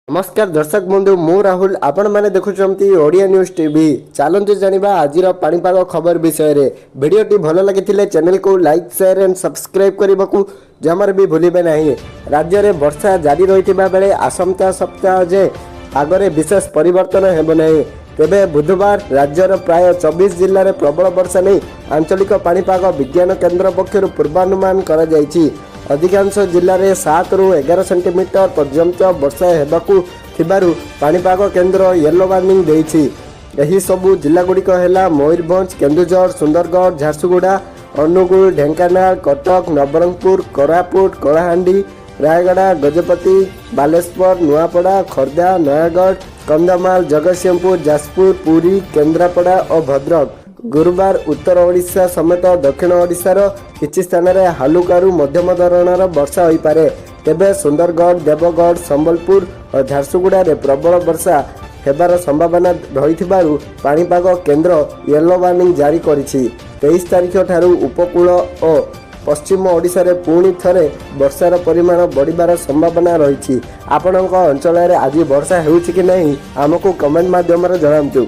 ନମସ୍କାର ଦର୍ଶକ ବନ୍ଧୁ, ମୁଁ ରାହୁଲ, ଆପଣମାନେ ଦେଖୁଛନ୍ତି ଓଡ଼ିଆ ନ୍ୟୁଜ୍ ଟିଭି। ଚାଲନ୍ତୁ ଜାଣିବା ଆଜିର ପାଣିପାଗ ଖବର ବିଷୟରେ। ଭିଡ଼ିଓଟି ଭଲ ଲାଗିଥିଲେ ଚ୍ୟାନେଲକୁ ଲାଇକ୍, ସେୟାର ଆଣ୍ଡ ସବସ୍କ୍ରାଇବ୍ କରିବାକୁ ଜମାରେ ବି ଭୁଲିବେ ନାହିଁ। ରାଜ୍ୟରେ ବର୍ଷା ଜାରି ରହିଥିବା ବେଳେ ଆସନ୍ତା ସପ୍ତାହ ଯାଏ ପାଗରେ ବିଶେଷ ପରିବର୍ତ୍ତନ ହେବ ନାହିଁ। ତେବେ ବୁଧବାର ରାଜ୍ୟର ପ୍ରାୟ 24 ଜିଲ୍ଲାରେ ପ୍ରବଳ ବର୍ଷା ନେଇ ଆଞ୍ଚଳିକ ପାଣିପାଗ ବିଜ୍ଞାନ କେନ୍ଦ୍ର ପକ୍ଷରୁ ପୂର୍ବାନୁମାନ କରାଯାଇଛି। ଅଧିକାଂଶ ଜିଲ୍ଲାରେ 7ରୁ 11 ସେଣ୍ଟିମିଟର ପର୍ଯ୍ୟନ୍ତ ବର୍ଷା ହେବାକୁ ଥିବାରୁ ପାଣିପାଗ କେନ୍ଦ୍ର ୟେଲୋ ୱାର୍ଣ୍ଣିଂ ଦେଇଛି। ଏହି ସବୁ ଜିଲ୍ଲାଗୁଡ଼ିକ ହେଲା ମୟୂରଭଞ୍ଜ, କେନ୍ଦୁଝର, ସୁନ୍ଦରଗଡ଼, ଝାରସୁଗୁଡ଼ା, ଅନୁଗୁଳ, ଢେଙ୍କାନାଳ, କଟକ, ନବରଙ୍ଗପୁର, କୋରାପୁଟ, କଳାହାଣ୍ଡି, ରାୟଗଡ଼ା, ଗଜପତି, ବାଲେଶ୍ୱର, ନୂଆପଡ଼ା, ଖୋର୍ଦ୍ଧା, ନୟାଗଡ଼, କନ୍ଧମାଳ, ଜଗତସିଂହପୁର, ଯାଜପୁର, ପୁରୀ, କେନ୍ଦ୍ରାପଡ଼ା ଓ ଭଦ୍ରକ। ଗୁରୁବାର ଉତ୍ତର ଓଡ଼ିଶା ସମେତ ଦକ୍ଷିଣ ଓଡ଼ିଶାର କିଛି ସ୍ଥାନରେ ହାଲୁକାରୁ ମଧ୍ୟମ ଧରଣର ବର୍ଷା ହୋଇପାରେ। ତେବେ ସୁନ୍ଦରଗଡ଼, ଦେବଗଡ଼, ସମ୍ବଲପୁର ଓ ଝାରସୁଗୁଡ଼ାରେ ପ୍ରବଳ ବର୍ଷା ହେବାର ସମ୍ଭାବନା ରହିଥିବାରୁ ପାଣିପାଗ କେନ୍ଦ୍ର ୟେଲୋ ୱାର୍ଣ୍ଣିଂ ଜାରି କରିଛି। 23 ତାରିଖ ଠାରୁ ଉପକୂଳ ଓ ପଶ୍ଚିମ ଓଡ଼ିଶାରେ ପୁଣି ଥରେ ବର୍ଷାର ପରିମାଣ ବଢ଼ିବାର ସମ୍ଭାବନା ରହିଛି। ଆପଣଙ୍କ ଅଞ୍ଚଳରେ ଆଜି ବର୍ଷା ହେଉଛି କି ନାହିଁ, ଆମକୁ କମେଣ୍ଟ ମାଧ୍ୟମରେ ଜଣାନ୍ତୁ।